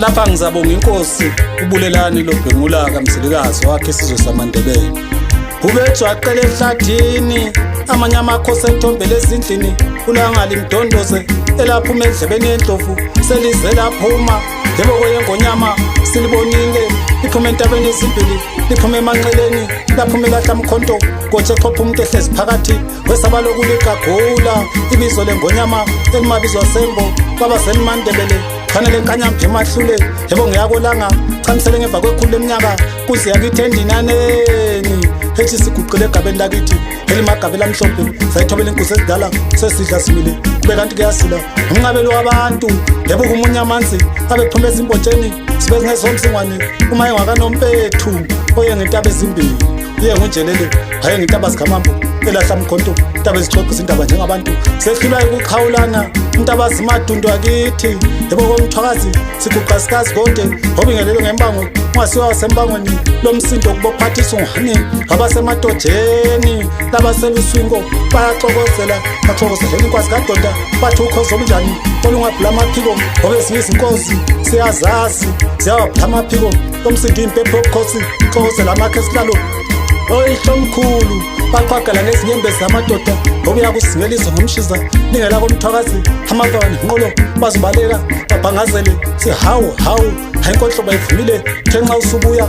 Lapha ngizabonga inkosi uBulelani Lobhengula kaMzilikazi wakhe isizwe samaNdebele. Ubejwaqele ehlathini amanye amakhosi ethombele ezindlini ulanga limdondoze elaphuma endlebeni yendlovu selize laphuma yebo kweyengonyama silibonile liphuma entabeni ezimbili liphuma emanxeleni laphuma elahla mkhonto kotshe xhopha umuntu ehlezi phakathi wesaba lokuligagula ibizo lengonyama elimabizwa sembo baba selimandebele fanele nkanyamba emahlule yebo ngiyakolanga chamisele ngemva kwekhulu leminyaka kuze yakithi endinaneni ethi siguqile egabeni lakithi elimagabela amhlophe sayithobela inkuzi ezidala sesidla simile kube kanti kuyasila umnqabelo wabantu yebo kumunya amanzi abephuma ezimbotsheni sibe singezomsingwane uma engwakanompethu oye ngentaba ezimbili uye ngunjelele haye ngentaba zikamambo elahla mkhonto intaba ezixoxa izindaba njengabantu sehlulwa ukuxhawulana intaba zimadundu akithi yebo komthwakazi siguqa sikazi konke obingelelwe ngembango ungasiwa wasembangweni lo msindo kubophathiswa ngani abasematojeni labaseluswingo bayaxokozela baxokozelela inkwazi kadonda bathi ukhozi olunjani olungabhula amaphiko ngoba ezinye izinkozi siyazazi ziyawabhula amaphiko lo msindo uyimpepho yobukhosi xokozela amakhe esihlalo oyihlomkhulu baqhwagela ngezinyembezi zamadoda ngoba uyakuzingeliswa ngomshiza lingela komthwakazi amababa nenqolo bazibaleka babhangazele sihawu hawu hayi inkohlo bayivumile thenxa usubuya.